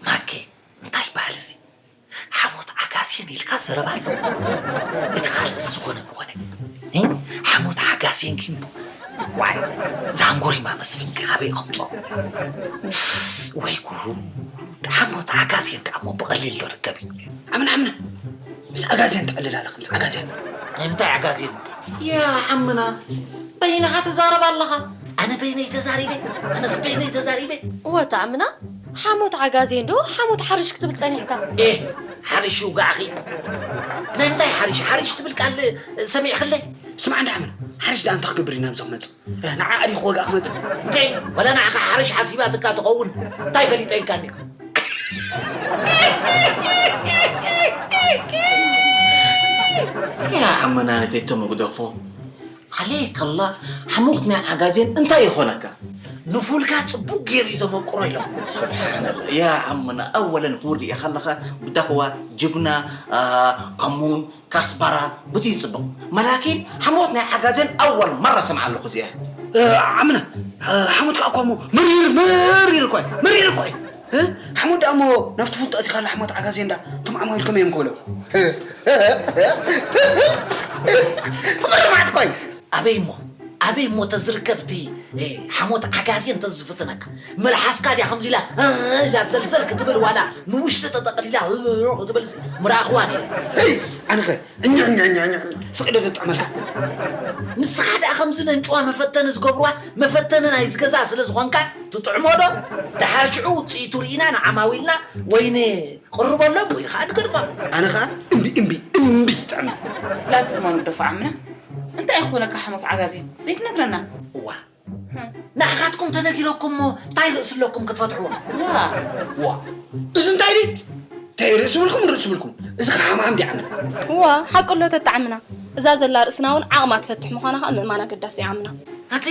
ማኬ፣ እንታይ ይበሃል እዚ? ሓሞት ዓጋዜን ኢልካ ዘረባ ኣሎ? እቲ ካልእስ ዝኾነ ምኾነ። እ? ሓሞት ዓጋዜን ኪምቦ። ዋይ፣ ዛንጎሪማ መስፍን ከ ካበይ ከምጾ? ወይ ጉድ! ሓሞት ዓጋዜን ደኣ እሞ ብቐሊል ዶ ርከብ እዩ? ኣምና፣ ኣምና። ምስ ዓጋዜን ትዕልል ኣለኻ፣ ምስ ዓጋዜን። እንታይ ዓጋዜን? ያ ዓምና፣ በይንኻ ትዛረብ ኣለኻ። ኣነ በይነይ ተዛሪበ? ኣነስ በይነይ ተዛሪበ? እወ፣ እቲ ዓምና፣ ሓሞት ዓጋዜን ዶ ሓሞት ሓርሽ ክትብል ጸኒሕካ? ኤህ፣ ሓርሽ ይውጋዕኺ። ናይ ምንታይ ሓርሽ? ሓርሽ ትብል ቃል ሰሚዕክለይ? ስማዕ እንዳ ዓምና፣ ሓርሽ ደኣ እንታይ ክገብር ኢና ናብዚ ክመጽእ? እ፣ ንዓ ኣዲ ክወግኣ ክመጽእ። እንድዒ፣ ወላ ንዓኻ ሓርሽ ሓሲባትካ ትኸውን። እንታይ ፈሊጠ ኢልካኒ? ያ ዓምና ነቴቶ መጉደፎ። ዓሌከላ ሓሞት ናይ ዓጋዜን እንታይ ይኾነካ? ንፉልካ ጽቡቕ ገይሩ እዩ ዘመቁሮ ኢሎም። ስብሓንላ። ያ ዓምና ኣወለን ፉል ሪኢኻ ኣለኻ ብዳኽዋ ጅብና፣ አ፣ ከሙን ካስባራ ብዙ ይጽብቕ። መላኪን ሓሞት ናይ ዓጋዜን ኣወል መራ ሰምዓ ኣለኹ እዚኣ። እ፣ ዓምና፣ እ፣ ሓሞት ከዓ እኮ እሞ መሪር፣ መሪር እኮ እዩ፣ መሪር እኮ እዩ። እ፣ ሓሞት ደኣ እሞ ናብቲ ፍልጦ ኣቲኻ ሓሞት ዓጋዜን ዳ፣ እቶም ዓማዊል ከመይ እዮም ክብለው? ፍቕሪ ልምዓት እኮ እዩ። ኣበይ እሞ፣ ኣበይ እሞ ተዝርከብ እቲ፣ እ፣ ሓሞት ዓጋዜን ተዝፍትነካ? መልሓስካ ድያ ከምዚ ኢላ፣ እ፣ ኢላ ዘልዘል ክትብል ዋላ ንውሽጢ ተጠቕሊላ፣ እ፣ እ፣ ክትብል ምረኣኽዋ ነይሩ። እይ፣ ኣነኸ፣ እኛ፣ እኛ፣ እኛ፣ እኛ፣ እኛ፣ ስቕ ኢለ ዘጥዕመልካ። ንስኻ ደኣ ከምዚ ነንጭዋ መፈተኒ ዝገብርዋ፣ መፈተኒ ናይ ዝገዛ ስለ ዝኾንካ፣ ትጥዕሞ ዶ? ደሓር ሽዑ ውጽኢቱ ርኢና ንዓማዊልና ወይ ንቕርበሎም ወይ ኸኣ ንገድፎም። ኣነ ኸኣ እምቢ፣ እምቢ፣ እምቢ ይጥዕመኒ። ላብ ጽልማ ንግደፎ ዓምና። እንታይ ይኾነካ ሓሞት ዓጋዜን? ዘይትነግረና? እዋ። ንዓኻትኩም ተነጊረኩም እሞ፣ እንታይ ርእሲ ኣለኩም ክትፈትሕዎ? ዋ። ዋ። እዚ እንታይ ድዩ? እንታይ ርእሲ ብልኩም፣ ርእሲ ብልኩም? እዚ ኸሓማም ድዩ ዓምና? ዋ፣ ሓቂ ኣሎ ተተዓምና። እዛ ዘላ ርእስና እውን ዓቕማ ትፈትሕ ምዃና ኸኣ ምእማን ኣገዳሲ እዩ ዓምና። ኣቲ፣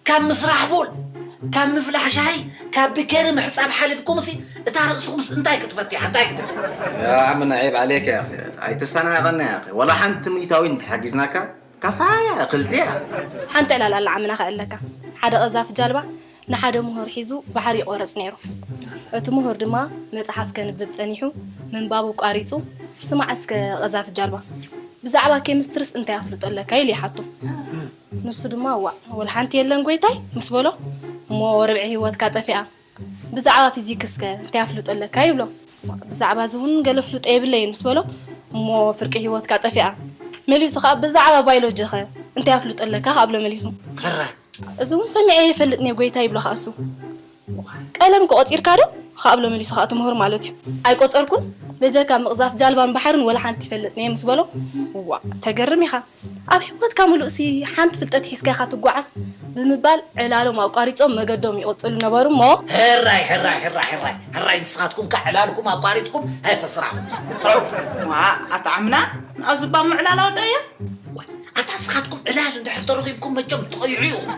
ካብ ምስራሕ ፉል፣ ካብ ምፍላሕ ሻሂ፣ ካብ ብኬሪ ምሕጻብ ሓሊፍኩምሲ፣ እታ ርእስኹምስ እንታይ ክትፈትያ? እንታይ ክትሕዝ? ያ ዓምና፣ ዒብ ዓሌክ ያኺ። ኣይተስተናቕና ያኺ። ወላ ሓንቲ ሚእታዊ እንተሓጊዝናካ፣ ካፋያ፣ ክልቲኣ። ሓንቲ ዕላል ኣላ ዓምና ከእለካ። ሓደ ቀዛፊ ጃልባ ንሓደ ምሁር ሒዙ ባሕሪ ይቆረጽ ነይሩ። እቲ ምሁር ድማ መጽሓፍ ከንብብ ጸኒሑ ምንባቡ ቋሪጹ፣ "ስማዕ እስከ ቀዛፊ ጃልባ፣ ብዛዕባ ኬሚስትሪስ እንታይ ኣፍልጦ ኣለካ?" ኢሉ ይሓቶ። ንሱ ድማ፣ "ዋእ፣ ወላ ሓንቲ የለን ጎይታይ" ምስ በሎ፣ "እሞ ርብዒ ህይወትካ ጠፊኣ፣ ብዛዕባ ፊዚክስከ እንታይ ኣፍልጦ ኣለካ?" ይብሎ። "ብዛዕባ እዚ እውን ገለ ፍልጦ የብለይን" ምስ በሎ፣ "እሞ ፍርቂ ህይወትካ ጠፊኣ" መሊሱ ኸኣ፣ "ብዛዕባ ባዮሎጂኸ እንታይ ኣፍልጦ ኣለካ?" ክኣ ብሎ መሊሱ። ሕራይ። እዚ እውን ሰሚዐ ይፈልጥን እየ ጎይታ ይብሎ ኸኣ እሱ። "ቀለምከ ቆጺርካ ዶ?" ኸኣ ብሎ መሊሱ ኸኣ እቲ ምሁር ማለት እዩ። "ኣይቆጸርኩን፣ በጀካ ምቕዛፍ ጃልባን ባሕርን ወላ ሓንቲ ይፈልጥን እየ" ምስ በሎ፣ "ዋእ፣ ተገርም ኢኻ። ኣብ ህይወትካ ምሉእሲ ሓንቲ ፍልጠት ሒዝካ ኢኻ ትጓዓዝ" ብምባል ዕላሎም ኣቋሪጾም መገዶም ይቕጽሉ ነበሩ እሞ። ሕራይ፣ ሕራይ፣ ሕራይ፣ ሕራይ፣ ሕራይ፣ ንስኻትኩም ከ ዕላልኩም ኣቋሪጽኩም፣ ሃይሰ ስራሕኩም። ስርሑ። ዋእ፣ ኣታ ዓምና፣ ንኣዝባ ምዕላል ኣወዳእያ። ዋይ፣ ኣታ ንስኻትኩም ዕላል እንድሕር ተረኺብኩም መቸም ትቐይሑ ኢኹም።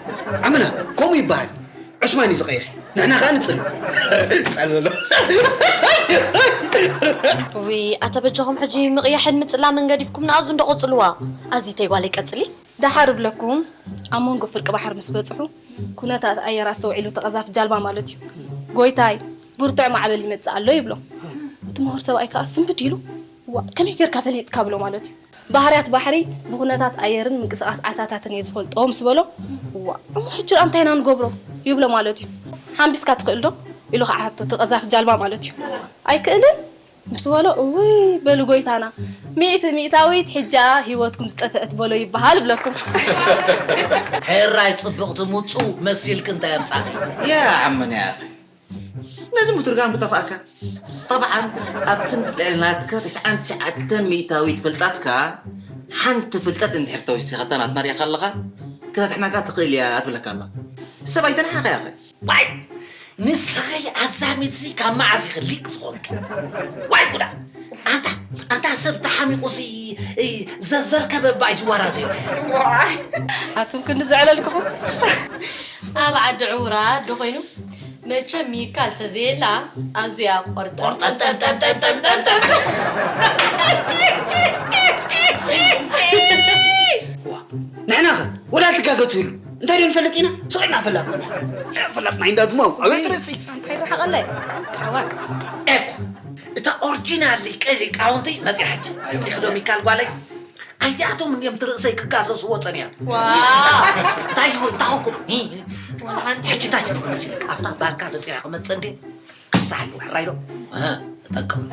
ኣመና፣ ከምኡ ይበሃል። ዑስማን እዩ ዝቐይሕ። ንሕና ኸኣ ንጽል። ጸልሎ። እውይ፣ ኣታ በጃኹም ሕጂ ምቕያሕን ምጽላምን ገዲፍኩም ንኣዙ እንዶ ቀጽልዋ። ኣዚተይ ጓለይ ቀጽሊ። ደሓር እብለኩም፣ ኣብ መንጎ ፍርቂ ባሕሪ ምስ በጽሑ፣ ኩነታት ኣየር ኣስተውዒሉ እቲ ቀዛፊ ጃልባ ማለት እዩ። ጎይታይ፣ ብርቱዕ ማዕበል ይመጽእ ኣሎ ይብሎ። እቲ ምሁር ሰብኣይ ከኣ ስንብድ ኢሉ፣ "ዋእ፣ ከመይ ጌርካ ፈሊጥካ?" ብሎ ማለት እዩ። ባህርያት ባሕሪ ብኹነታት ኣየርን ምንቅስቓስ ዓሳታትን እየ ዝፈልጦ ምስ በሎ፣ "ዋእ፣ እሞ ሕጂ ደኣ እንታይ ኢና ንገብሮ?" ይብሎ ማለት እዩ። "ሓምቢስካ ትኽእል ዶ?" ኢሉ ኸዓ ሕቶ እቲ ቀዛፊ ጃልባ ማለት እዩ። "ኣይክእልን?" ምስ በሎ፣ "እውይ፣ በሉ ጎይታና፣ ሚእቲ ሚእታዊት ሕጃ ህይወትኩም ዝጠፍአት በሎ ይበሃል እብለኩም።" ሕራይ ጽብቕቲ ምጹ መሲልኪ እንታይ ኣምጻኺ? ያ ዓምና ያኺ፣ ነዚ ምትርጋም ክጠፍኣካ። ጠብዓን ኣብትን ልዕሊ ናትካ ተስዓን ትሽዓተን ሚእታዊት ፍልጠትካ ሓንቲ ፍልጠት እንድሕር ተወሲኸታ ናትና ሪእኻ ኣለኻ፣ ክተድሕነካ ትኽእል እያ ትብለካ ኣላ። ሰብ ኣይተነሓኸ ያኺ። ዋይ! ንስኺ ኣዛሚትሲ ካብ መዓዝ ኢኺ ሊቅ ዝኾንኪ? ዋይ ጉዳ! ኣንታ፣ ኣንታ ሰብ ተሓሚቑሲ፣ እ፣ ዘ-፣ ዘርከበ እባ እዩ ዝወራዘዮ። ዋይ! ኣቱም ክንዲ ዘዕለልኩኹም። ኣብ ዓዲ ዕውራ ኣዶ ኮይኑ፣ መቸም ሚካል ተዘየላ፣ ኣዙያ ቆርጠም ቆርጠም ጠም ጠም ጠም ጠም ጠም ጠም። ዋ፣ ንሕና ኸ ወላ ትጋገ ትህሉ እንታይ ዶ ንፈልጥ ኢና? ስቕ ኢልና ፈላጥ ንብላ። ፈላጥ ናይ እንዳ ዝማው ኣበይ ትረሲ? ኣንታ ይርሓቐለይ። ሓዋ። ኤኮ፣ እታ ኦሪጂናል ሊቀ ሊቃውንቲ መጺኣ ሕጂ። መጺኺ ዶ ሚካል ጓለይ? ኣይዚኣቶም እንድዮም ትርእሰይ ክጋሰስዎ ጸኒሖም። ዋ። እንታይ ይኹን፣ እንታይ ኾንኩም? ሂ። ወላ ሓንቲ። ሕጂ እንታይ ትብሉ መሲልክ? ኣብታ ባንካ በጺሐ ክመጽእ እንድየ። ክሳዕ ኣለዎ ሕራይ ዶ? እህ፣ እጠቅም።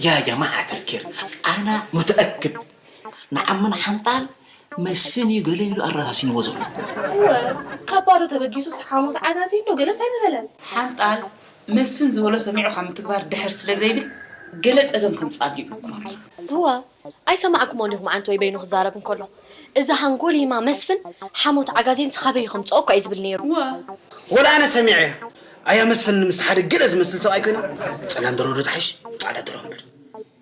ያ ጀማዓ ተርኪር፣ ኣና ሙተኣክድ ንዓምና ሓንጣል መስፍን እዩ ገለ ኢሉ ኣረሳሲንዎ ዘሎ። እወ፣ ካብ ባዶ ተበጊሱስ ሓሙስ ዓጋዚ እንዶ ገለስ ኣይምበለን። ሓንጣል መስፍን ዝበሎ ሰሚዑ ካብ ምትግባር ድሕር ስለ ዘይብል ገለ ጸገም ከምጽኣሉ ይብለኩም ኣሎ። እወ፣ ኣይሰማዕኩሞን ዲኹም ዓንተወይ በይኑ ክዛረብ እንከሎ። እዚ ሃንጎሊማ መስፍን ሓሞት ዓጋዜን ስኻበይ ከምጽኦ እኮ እዩ ዝብል ነይሩ። እወ። ወላ ኣነ ሰሚዐ። ኣያ መስፍን ምስ ሓደ ገለ ዝመስል ሰብኣይ ኮይኖም፣ ጸላም ደርሆ ዶ ትሓይሽ? ጻዕዳ ደርሆ እምበር።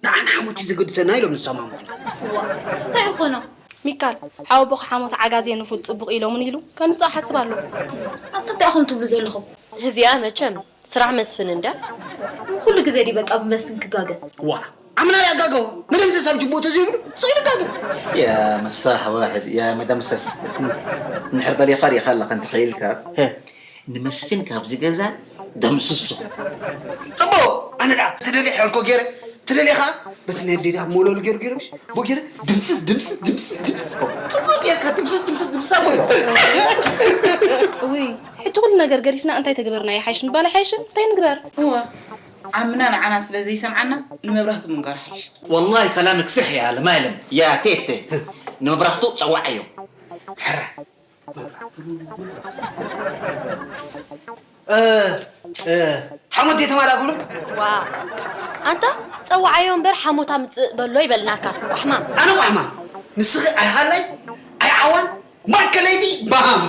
ንዓና ሓሞት እዩ ዘገድሰና ኢሎም ዝሰማምዑ። እዋ፣ እንታይ ይኾኖ? ሚካል፣ ሓወቦኻ ሓሞት ዓጋዜ ንፉድ ጽቡቕ ኢሎምን ኢሉ ከምጽእ ሓስብ ኣለኹ። ኣንታ እንታይ ኢኹም ትብሉ ዘለኹም? እዚኣ መቸም ስራሕ መስፍን እንድያ። ኩሉ ግዜ ድዩ በቃ ብመስፍን ክጋገ? ዋ፣ ኣምና ይጋገው። መደምሰስ ኣብ ጅቡቲ እዚ ይብሉ፣ እሱ ይጋገው። ያ መሳሕ ዋሕድ፣ ያ መደምሰስ። እንድሕር ደሊኻ ዲኻ ኣለኻ እንተኽኢልካ። ህ። ንመስፍን ካብዚ ገዛ ደምስሶ። ጽቡቕ፣ ኣነ ደኣ ተደልየ ሕልኮ ገይረ፣ ተደልየ ኸኣ በቲ ናይ ኣደይ ደኣ ሞለል ገይሩ ገይሩ ምሽ፣ ብኡ ገይረ ድምስስ፣ ድምስስ፣ ድምስስ፣ ድምስስ። ጽቡቕ ጌርካ ድምስስ፣ ድምስስ፣ ድምስስ ኣበሎ። እውይ፣ ሕጂ ኩሉ ነገር ገዲፍና እንታይ ተገበርና ይሓይሽ ምባል ኣይሓይሽን? እንታይ ንግበር? እወ፣ ዓምና ንዓና ስለ ዘይሰምዓና ንመብራህቱ ምንጋር ሓይሽ። ወላሂ ከላምክ ስሕ ያ ለማለም ያ ቴቴ። ንመብራህቱ ጸዋዓዮ። ሕራ። እ፣ እ፣ ሓሞት ድየ ተማላእኩሉ? ዋ፣ ኣንታ ጸዋዓዮ እምበር ሓሞት ኣምጽእ በሎ ይበልናካ። ቋሕማም። ኣነ ቋሕማም? ንስኺ ኣይሃላይ፣ ኣይዓዋን፣ ማእከለይቲ ባሃም።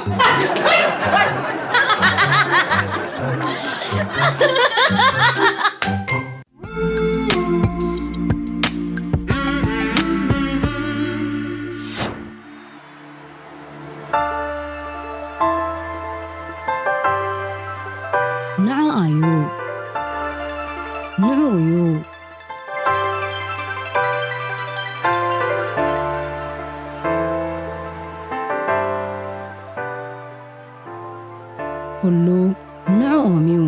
ንዓኣዩ። ንዕኡዩ። ኩሉ ንዕኦም እዩ።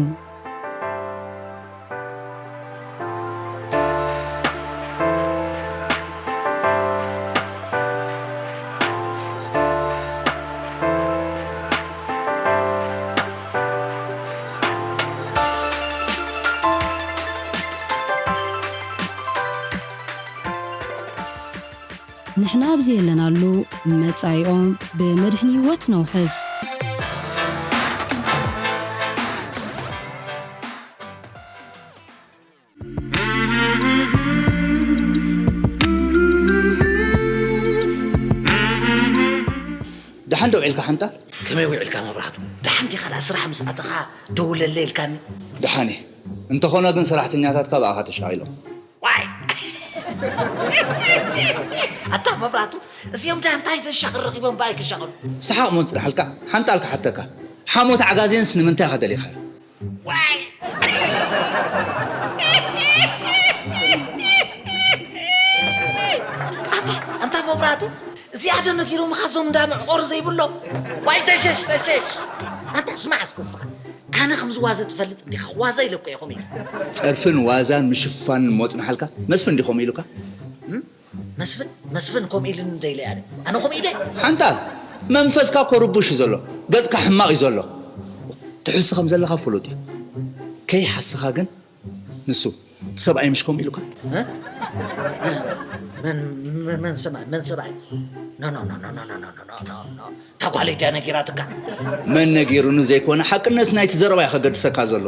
ንሕና ኣብዚ የለናሉ መጻኢኦም ብመድሕን ህይወት ነውሕስ። ደሓን ዶ ውዒልካ ሓንጣል? ከመይ ውዒልካ መብራህቱ? እንዲኻ ደኣ ስራሕ ምስ ኣተኻ ደውለለይ ኢልካኒ። ደሓን እየ። እንተኾነ ግን ሰራሕተኛታትካ ብኣኻ ተሻቒሎም። ዋይ! ኣታ መብራቱ፣ እዚኦም ደኣ እንታይ ዘሻቕል ረኺቦም ብኣይ ክሻቐሉ? ሰሓቕ ሞን ጽናሕልካ፣ ሓንጣል ክሓተካ። ሓሞት ዓጋዜንስ ንምንታይ ኢኻ ደሊኻዮ? ዋይ! ኣንታ፣ ኣንታ መብራቱ፣ እዚኣ ዶ ነጊሮምኻ እዞም እንዳ መዕቆሪ ዘይብሎም? ዋይ፣ ተሸሽ፣ ተሸሽ! ኣንታ ስማዕ እስከ እስኻ፣ ኣነ ከምዚ ዋዘ ትፈልጥ እንዲኻ፣ ዋዛ ኢለኮ እየ ከምኡ ኢለ። ጸርፍን ዋዛን ምሽፋንን ሞጽናሓልካ፣ መስፍን እንዲ ከምኡ ኢሉካ? እም? መስፍን፣ መስፍን ከምኡ ኢሉኒ እንደ ኢለ ኣነ። ኣነ ከምኡ ኢለ? ሓንጣል፣ መንፈስካ እኮ ርቡሽ እዩ ዘሎ፣ ገጽካ ሕማቕ እዩ ዘሎ። ትሕሱ ከም ዘለኻ ፍሉጥ እዩ። ከይሓስኻ ግን ንሱ ሰብኣይ ምሽ ከምኡ ኢሉካ? እ? መን፣ መን፣ መን ሰብኣይ? መን ሰብኣይ? ኖ፣ ኖ፣ ኖ። እታ ጓለይ ድያ ነጊራትካ? መን ነጊሩኒ ዘይኮነ፣ ሓቅነት ናይቲ ዘረባ እዩ ከገድሰካ ዘሎ።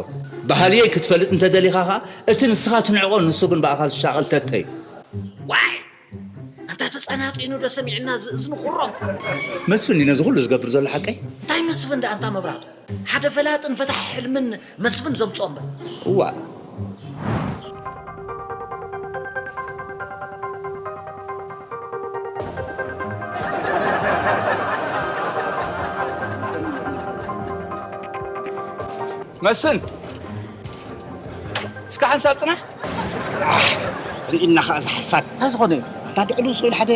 ባህልየይ ክትፈልጥ እንተደሊኻ ኸኣ፣ እቲ ንስኻ ትንዕቆ ንሱ ግን ብኣኻ ዝሻቐል ተተ እዩ። ዋይ! ኣንታ ተጸናጺኑ ዶ ሰሚዕና ዝ-፣ እዝኒ ኩሮ? መስፍን እዩ ነዚ ኩሉ ዝገብር ዘሎ ሓቀይ? እንታይ መስፍን ደኣ ኣንታ መብራቱ? ሓደ ፈላጥን ፈታሒ ሕልምን መስፍን ዘምጽኦ እምበር። እዋእ። መስፍን፣ እስከ ሓንሳብ ጽናሕ። ኣሕ፣ ርኢና ኸኣ እዚ ሓሳድ። እንታይ ዝኾነ እዩ? ኣታ ድዕሉ ስቕ ኢሉ ሓደ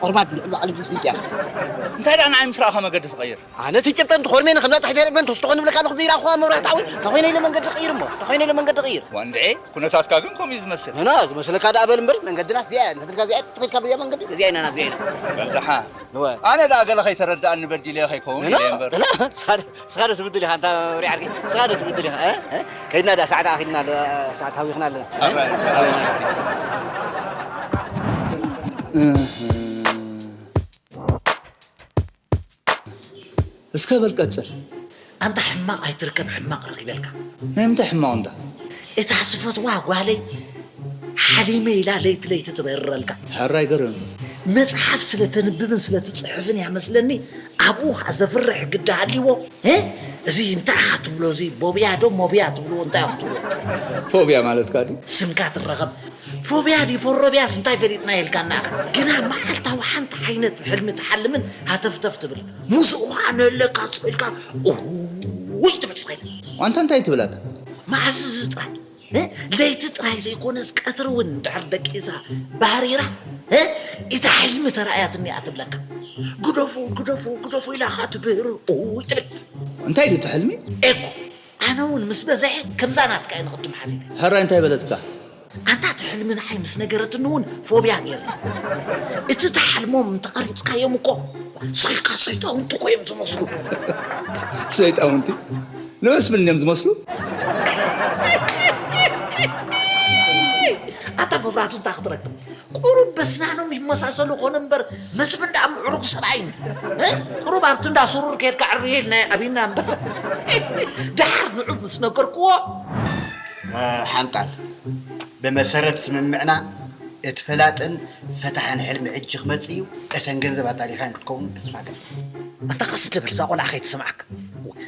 ቆርባት ልዕሊ ባዕሉ ጁስ ምጽያ። እንታይ ደኣ ንዓይ ምስ ረኣኻ መገዲ ትቐይር? ኣነ እቲ ጭብጠ እንተኾርሜን ከምዛ ትሕተ ልበን ተስተኾን ንብለካ ኣለኹ ዘይረኣኹዋ መብራህቲ ሓወይ። እንታይ ኮይነ ኢለ መንገዲ ቀይር እሞ? እንታይ ኮይነ ኢለ መንገዲ ቀይር? ዋንድዔ፣ ኩነታትካ ግን ከምኡ እዩ ዝመስል። ነና፣ ዝመስለካ ደኣ በል እምበር፣ መንገድና እዚኣ እያ። እንተትልካ እዚኣ እያ፣ ትኽልካ ብዚኣ መንገዲ፣ እዚኣ ኢና ናብዚኣ ኢና። በል ደሓን። እወ። ኣነ ደኣ ገለ ከይተረድኣኒ በዲለ ከይከውን እወ፣ ኢለ እምበር። እወ፣ ንስኻ ዶ፣ ንስኻ ዶ ትብድል ኢኻ፣ እንታ መብርሂ ዓርኪ፣ ንስኻ ዶ ትብድል ኢኻ፣ እ? እ? ከይድና ደኣ ሰዓት ኣኺልና ኣሎ፣ ሰዓት ሃዊኽና ኣለና። ኣረ፣ ሰዓት ሃዊኽና። እህ። እስከ በል ቀጽል። ኣንታ ሕማቕ ኣይትርከብ ሕማቕ ረኺበልካ። ናይ ምንታይ ሕማቕ እንዳ? እታ ዝፈትዋ ጓለይ ሓሊመ ኢላ ለይቲ ለይቲ ትበርረልካ። ሕራይ ገርም። መጽሓፍ ስለ ተንብብን ስለ ትጽሕፍን እያ መስለኒ፣ ኣብኡ ኸኣ ዘፍርሕ ግዲ ሃልይዎ። እ? እዚ እንታይ ኢኻ ትብሎ፣ እዚ ቦብያ ዶ ሞብያ ትብልዎ፣ እንታይ ኢኹም ትብልዎ? ፎብያ ማለትካ ድዩ? ስምካ ትረኸብ። ፎብያ ድዩ ፎሮብያስ እንታይ ፈሊጥና ኢልካና ኢኻ። ግና መዓልታዊ ሓንቲ ዓይነት ሕልሚ ትሓልምን ሃተፍተፍ ትብል። ምስኡ ኸዓ ነለካ ስቕ ኢልካ እውይ ትብል ስቕ ኢልካ። ዋንታ እንታይ ትብል ኣታ? መዓስ እዚ ጥራይ፣ እ? ለይቲ ጥራይ ዘይኮነስ ቀትሪ እውን እንድሕር ደቂሳ ባህሪራ፣ እ? እታ ሕልሚ ተራእያትኒ እያ ትብለካ። ግደፉ፣ ግደፉ፣ ግደፉ ኢላ ኸዓ ትብህርር እውይ ትብል። እንታይ ድዩ እቲ ሕልሚ? ኤኮ፣ ኣነ እውን ምስ በዝሐ ከምዛ ናትካ እየ ንቕድም ሓቲተ። ሕራይ እንታይ በለትካ? ኣንታ እቲ ሕልሚ ንዓይ ምስ ነገረትኒ እውን ፎብያ ነይሩ። እቲ ትሓልሞም እንተቐሪጽካዮም እኮ ስቕ ኢልካ ሰይጣውንቲ እኮ እዮም ዝመስሉ። ሰይጣውንቲ? ንመስፍን እዮም ዝመስሉ? ኣታ መብራህቱ እንታይ ክትረክብ? ቁሩብ በስናኖም ይመሳሰሉ ኾነ እምበር መስፍን ደኣ ምዕሩግ ሰብኣይ እዩ። እ? ቁሩብ ኣብቲ እንዳ ስሩር ከይድካ ዕርየ ኢልና ኣቢና እምበር። ደሓር ንዑ ምስ ነገርክዎ። እ፣ ሓንጣል፣ ብመሰረት ስምምዕና እቲ ፈላጥን ፈታሕን ሕልሚ ሕጂ ክመጽእ እዩ። እተን ገንዘብ ኣዳሊኻን ክትከውን ተስፋ ገለ። ኣንታ ቀስ ደብል፣ እዛ ቆልዓ ከይትሰምዓካ።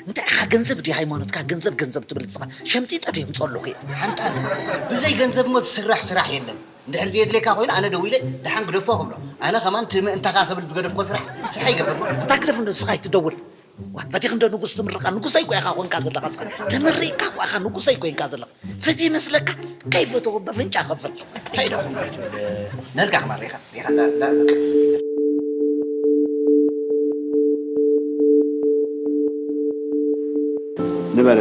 እንታይ ኢኻ ገንዘብ ድዩ ሃይማኖትካ? ገንዘብ ገንዘብ ትብል ንስኻ። ሸምጢጠ ድዩ የምጸለኹ እየ? ሓንጣል፣ ብዘይ ገንዘብ እሞ ዝስራሕ ስራሕ የለን። እንድሕር ዘየድልየካ ኮይኑ ኣነ ደዊለ ደሓን ግደፎ ክብሎ። ኣነ ከማን እቲ ምእንታኻ ክብል ዝገደፍኮ ስራሕ፣ ስራሕ ይገብር። ኣንታ ግደፍ እንዶ ንስኻ ኣይትደውል። ዋ፣ ፈቲኽ እንዶ ንጉስ ትምርቓ? ንጉሰይ እኮ ኢኻ ኮንካ ዘለኻ እስኻ። ተመሪቕካ እኮ ኢኻ ንጉሰይ ኮይንካ ዘለኻ። ፈትየ መስለካ? ከይፈተኹ በፍንጫ ከፍል። እንታይ ደኹም ኣይትብል፣ ነልካ ክማር ኢኻ፣ ኢኻ እንዳ፣ እንዳ፣ ንበረ።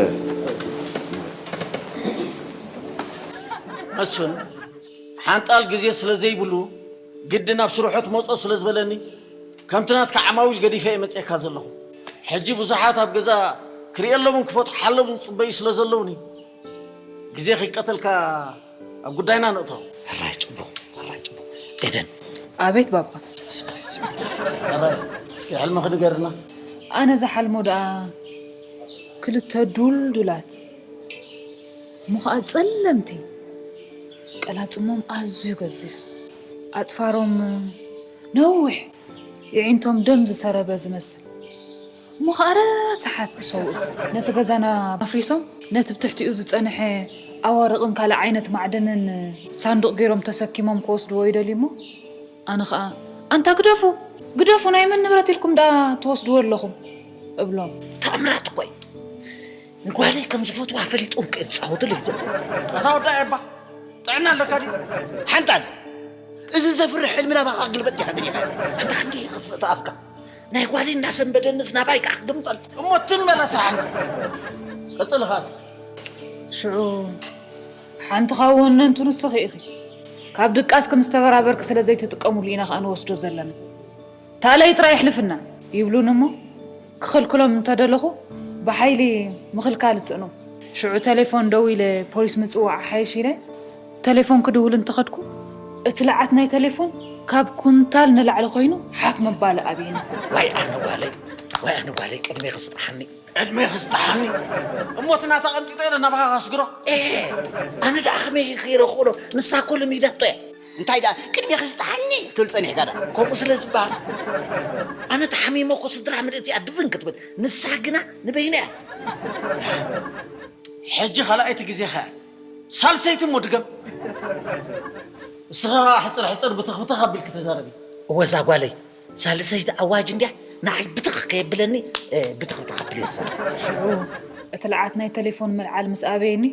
መስፍን፣ ሓንጣል ግዜ ስለ ዘይብሉ፣ ግዲ ናብ ስርሖ ትመጾ ስለ ዝበለኒ፣ ከምቲ ናትካ ዓማዊል ገዲፈ እየ መጺኤካ ዘለኹ። ሕጂ ብዙሓት ኣብ ገዛ ክርእየሎምን ክፈትሓሎምን ዝጽበዩ ስለ ዘለውኒ፣ ግዜ ከይቀተልካ ኣብ ጉዳይና ንእቶ። ሕራይ ጽቡቕ፣ ሕራይ ጽቡቕ። ኤደን። ኣቤት ባባ። ሕራይ፣ እስኪ ሕልምኺ ንገርና። ኣነ ዝሓልሞ ደኣ ክልተ ዱልዱላት እሞ ኸኣ ጸለምቲ፣ ቀላጽሞም ኣዝዩ ገዚፍ፣ ኣጽፋሮም ነዊሕ፣ የዒንቶም ደም ዝሰረበ ዝመስል፣ እሞ ኸኣ ረሳሓት ሰብኡት ነቲ ገዛና ኣፍሪሶም ነቲ ብትሕቲኡ ዝጸንሐ ኣዋርቕን ካልእ ዓይነት ማዕድንን ሳንዱቕ ገይሮም ተሰኪሞም ክወስድዎ ይደልዩ እሞ፣ ኣነ ኸኣ ኣንታ ግደፉ፣ ግደፉ፣ ናይ መን ንብረት ኢልኩም ደኣ ትወስድዎ ኣለኹም? እብሎም። ተኣምራት እኮ እዩ። ንጓለይ ከም ዝፈትዋ ፈሊጦም ከ ዝጻወትሉ እዮም ዘለዉ። ኣታ ወዳ ኤባ፣ ጥዕና ኣለካ ድዩ? ሓንጣል፣ እዚ ዘፍርሕ ሕልሚ ናባኻ ክግልበጥ ዲኻ ደሊኻ? ኣንታ ክንደይ ይኸፍእ እቲ ኣፍካ። ናይ ጓለይ እናሰንበደንስ ናባይ ከኣ ክግምጠል። እሞ ትም በላ ስራሕ እንዶ። ቀጽል ኻስ። ሽዑ ሓንቲ ካብ ወነንቱ ንስኺ ኢኺ። ካብ ድቃስኪ ምስ ተበራበርኪ ስለ ዘይትጥቀምሉ ኢና ከኣ ንወስዶ ዘለና። ታለይ ጥራይ ይሕልፍና ይብሉኒ እሞ ክኽልክሎም እንተደለኹ ብሓይሊ ምኽልካል እጽዕኖም። ሽዑ ተሌፎን ደዊለ ፖሊስ ምጽዋዕ ሓይሽ ኢለ ተሌፎን ክድውል እንተኸድኩ እቲ ለዓት ናይ ተሌፎን ካብ ኩንታል ንላዕሊ ኮይኑ ሓፍ ምባሉ ኣብዩኒ። ዋይ ኣነ ጓለይ፣ ዋይ ኣነ ጓለይ ቅድሜ ክስጥሓኒ። ዕድመ ክስጥሓኒ። እሞ እቲ ናታ ቀንጢጠ ኢለ ናባኻ ከስግሮ። ኤ፣ ኣነ ደኣ ከመይ ገይረ ክኽእሎ? ንሳ እኮ ለሚዳቶ እያ። እንታይ ደኣ ቅድሜ ክስጥሓኒ ክትብል ጸኒሕካ ደኣ? ከምኡ ስለ ዝበሃል። ኣነ ተሓሚመ እኮ ስድራ ምልእቲ እያ ድፍን ክትብል። ንሳ ግና ንበይና እያ። ሕጂ ካልኣይቲ ግዜኻ እያ። ሳልሰይቲ እሞ ድገም። እስኻ ሕጽር ሕጽር ብትኽ ብትኽ ኣቢልኪ ተዛረቢ። እወ እዛ ጓለይ ሳልሰይቲ ኣዋጅ እንድያ ንዓይ ብትኽ ከየብለኒ፣ እ፣ ብትኽ ብትኽ ኣቢለ እየ ዝዛረብ። ሽዑ እቲ ለዓት ናይ ተሌፎን ምልዓል ምስ ኣበየኒ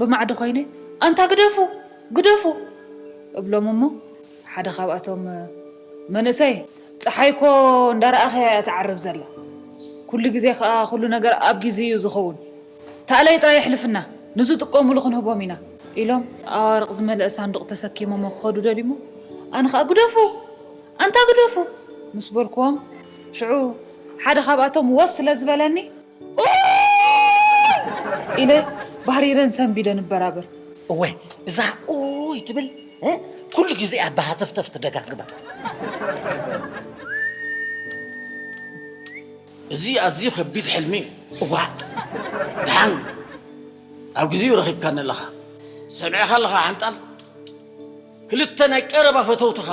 ብማዕዶ ኮይነ ኣንታ ግደፉ ግደፉ እብሎም እሞ ሓደ ካብኣቶም መንእሰይ ጸሓይ እኮ እንዳረኣኸያ እያ ትዓርብ ዘላ። ኩሉ ግዜ ከኣ ኩሉ ነገር ኣብ ግዜ እዩ ዝኸውን። ታለይ ጥራይ የሕልፍና፣ ንዝጥቀሙሉ ክንህቦም ኢና ኢሎም ኣዋርቕ ዝመልአ ሳንዱቕ ተሰኪሞሞ ክኸዱ ደልዩሞ፣ ኣነ ኸኣ ግደፉ፣ ኣንታ ግደፉ ምስ በልክዎም፣ ሽዑ ሓደ ካብኣቶም ወስ ስለ ዝበለኒ፣ ኡይ ኢለ ባህሪረን ሰንቢደ ንበራበር። እወ፣ እዛ ኡይ ትብል፣ እ? ኩሉ ግዜ እያ ብሃተፍተፍ ትደጋግማ። እዚ ኣዝዩ ከቢድ ሕልሚ እዩ። እዋእ! ደሓን ኣብ ግዜኡ ረኺብካኒ ኣለኻ። ሰሚዕኻ ኣለኻ ሓንጣል? ክልተ ናይ ቀረባ ፈተውትኻ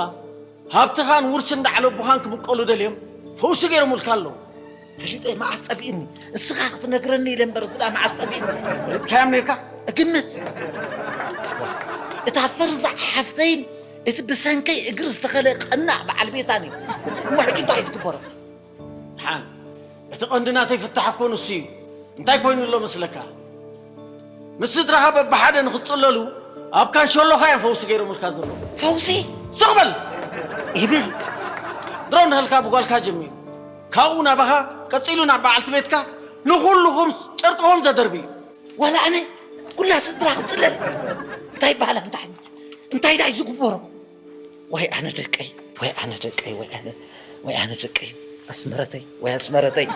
ሃብትኻን ውርሲ እንዳ ዓለቡኻን ክብቀሉ ደልዮም ፈውሲ ገይሮምልካ ኣለዉ። ፈሊጠ መዓስ ጠፊእኒ? እስኻ ክትነግረኒ ኢለ እምበር፣ እዚ ደኣ መዓስ ጠፊእኒ? ፈሊጥካዮም ነይርካ? እግምት። እታ ፈርዛዕ ሓፍተይን እቲ ብሰንከይ እግሪ ዝተኸለ ቀናእ በዓል ቤታን እዩ። እሞ ሕጂ እንታይ እዩ ዝግበሮ? ደሓን፣ እቲ ቀንዲ ናተይ ፍታሕ እኮ ንሱ እዩ። እንታይ ኮይኑ ኣሎ መስለካ? ምስ ስድራኻ በብሓደ ንኽትጽለሉ ኣብ ካንሸሎኻ እዮም ፈውሲ ገይሮምልካ ዘለዉ። ፈውሲ? ስቕ በል! ይብል። ድሮ ንህልካ ብጓልካ ጀሚሩ። ካብኡ ናባኻ፣ ቀጺሉ ናብ በዓልቲ ቤትካ፣ ንኹልኹም ጨርቅኹም ዘደርቢ እዩ። ዋላ ኣነ ኩላ ስድራ ክትጽለል? እንታይ ይበሃል ኣንታ ሕጂ? እንታይ ደኣ እዩ ዝግበሮ? ወይ ኣነ ደቀይ፣ ወይ ኣነ ደቀይ፣ ወይ ኣነ፣ ወይ ኣነ ደቀይ፣ ኣስመረተይ፣ ወይ ኣስመረተይ።